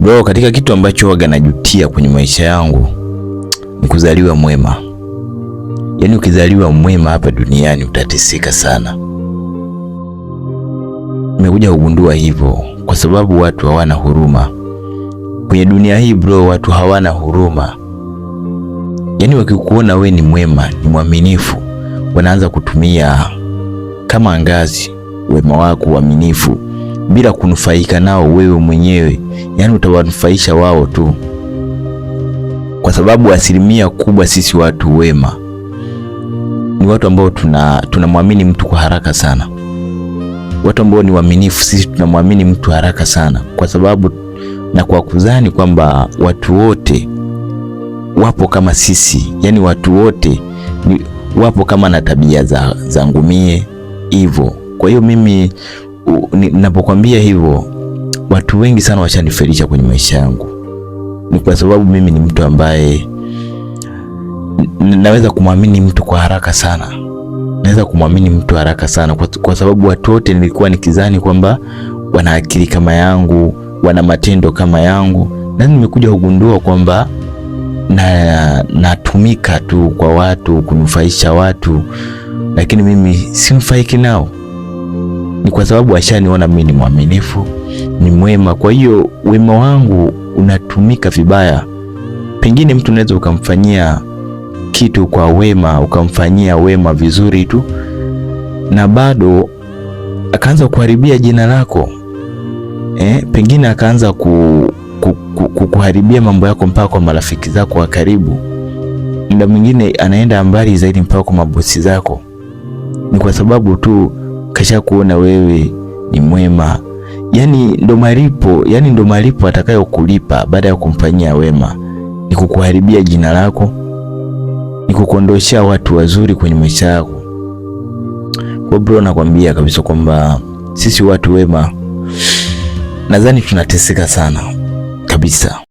Bro, katika kitu ambacho waga najutia kwenye maisha yangu ni kuzaliwa mwema. Yaani ukizaliwa mwema hapa duniani utateseka sana. Nimekuja kugundua hivyo kwa sababu watu hawana huruma kwenye dunia hii bro, watu hawana huruma. Yaani wakikuona we ni mwema, ni mwaminifu, wanaanza kutumia kama ngazi wema wako, uaminifu bila kunufaika nao wewe mwenyewe, yaani utawanufaisha wao tu, kwa sababu asilimia kubwa sisi watu wema ni watu ambao tunamwamini mtu kwa haraka sana. Watu ambao ni waaminifu, sisi tunamwamini mtu haraka sana, kwa sababu na kwa kudhani kwamba watu wote wapo kama sisi, yaani watu wote ni wapo kama na tabia za ngumie hivyo. Kwa hiyo mimi ninapokwambia hivyo, watu wengi sana washanifelisha kwenye maisha yangu, ni kwa sababu mimi ni mtu ambaye naweza kumwamini mtu kwa haraka sana, naweza kumwamini mtu haraka sana kwa sababu watu wote nilikuwa nikizani kwamba wana akili kama yangu, wana matendo kama yangu, na nimekuja kugundua kwamba na natumika tu kwa watu kunufaisha watu, lakini mimi sinufaiki nao ni kwa sababu ashaniona mimi ni mwaminifu, ni mwema. Kwa hiyo wema wangu unatumika vibaya. Pengine mtu unaweza ukamfanyia kitu kwa wema, ukamfanyia wema vizuri tu, na bado akaanza kuharibia jina lako pengine akaanza kukuharibia mambo yako mpaka kwa marafiki zako wa karibu. Muda mwingine anaenda mbali zaidi mpaka kwa mabosi zako. Ni kwa sababu tu kasha kuona wewe ni mwema, yani ndo malipo, yani ndo malipo atakayokulipa baada ya kumfanyia wema ni kukuharibia jina lako, ni kukuondoshea watu wazuri kwenye maisha yako. Kwa bro, nakwambia kabisa kwamba sisi watu wema nadhani tunateseka sana kabisa.